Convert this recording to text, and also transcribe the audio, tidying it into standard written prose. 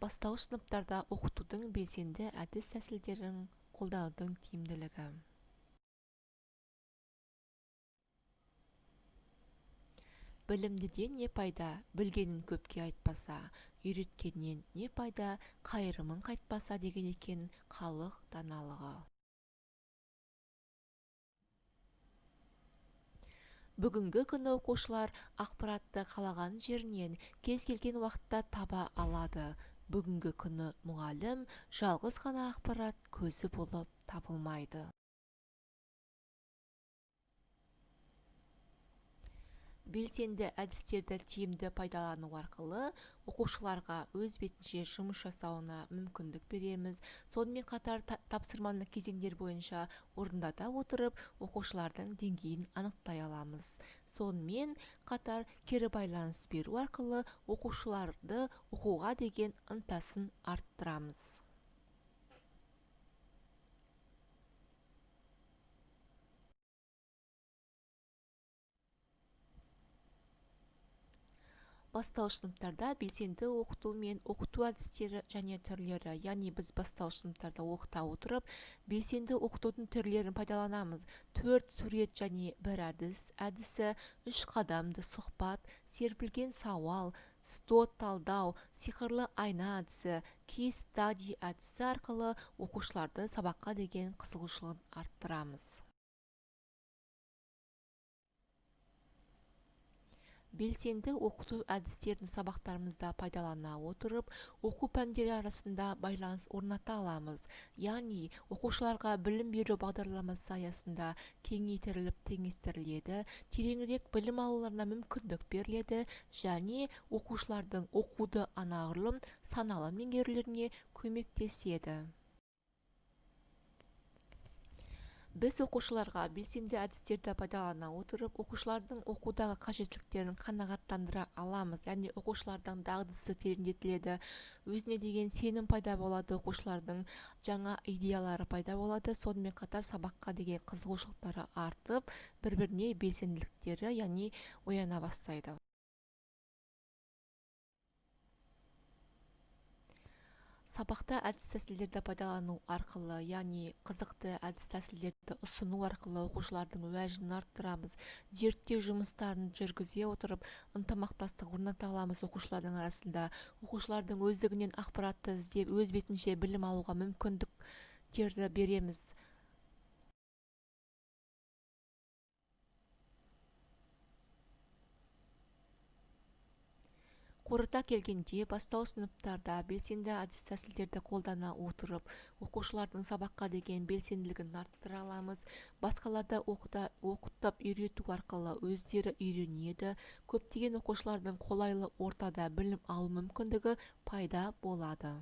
Бастауыш сыныптарда оқытудың белсенді әдіс-тәсілдерін қолданудың тиімділігі. Білімдіден не пайда, білгенін көпке айтпаса, үйреткеннен не пайда, қайырымың қайтпаса деген екен халық даналығы. Бүгінгі күні оқушылар ақпаратты қалаған жерінен, кез келген уақытта таба алады. Бүгінгі күні мұғалім жалғыз ғана ақпарат көзі болып табылмайды. Белсенді әдістерді тиімді пайдалану арқылы оқушыларға өз бетінше жұмыс жасауына мүмкіндік береміз. Сонымен қатар тапсырманы кезеңдер бойынша орындата отырып, оқушылардың деңгейін анықтай аламыз. Сонымен қатар кері байланыс беру арқылы оқушыларды оқуға деген ынтасын арттырамыз. Бастауыш сыныптарда белсенді оқыту мен оқыту әдістері және түрлері, яғни біз бастауыш сыныптарда оқыта отырып, белсенді оқытудың түрлерін пайдаланамыз. 4 сурет және 1 әдіс әдісі, 3 қадамды сұхбат, серпілген сауал, стот талдау, сиқырлы айна әдісі, кейс стади әдісі арқылы оқушыларды сабаққа деген қызығушылығын арттырамыз. Белсенді оқыту әдістерін сабақтарымызда пайдалана отырып, оқу пәндері арасында байланыс орната аламыз. Яғни, оқушыларға білім беру бағдарламасы аясында кеңейтіліп теңестіріледі, тереңірек білім алуларына мүмкіндік беріледі және оқушылардың оқуды анағұрлым саналы меңгерулеріне көмектеседі. Біз оқушыларға белсенді әдістерді пайдалана отырып, оқушылардың оқудағы қажеттіліктерін қанағаттандыра аламыз. Яғни оқушылардың дағдысы тереңдетіледі, өзіне деген сенім пайда болады, оқушылардың жаңа идеялары пайда болады. Сонымен қатар сабаққа деген қызығушылықтары артып, бір-біріне белсенділіктері, яғни ояна бастайды. Сабақта әдіс-тәсілдерді пайдалану арқылы, яғни қызықты әдіс-тәсілдерді ұсыну арқылы оқушылардың уәжін арттырамыз, зерттеу жұмыстарын жүргізе отырып, ынтымақтастық орната аламыз оқушылардың арасында. Оқушылардың өздігінен ақпаратты іздеп, өз бетінше білім алуға мүмкіндіктерді береміз. Қорыта келгенде, бастауыш сыныптарда белсенді әдіс-тәсілдерді қолдана отырып, оқушылардың сабаққа деген белсенділігін арттыра аламыз. Басқаларды оқытып үйрету арқылы өздері үйренеді. Көптеген оқушылардың қолайлы ортада білім алу мүмкіндігі пайда болады.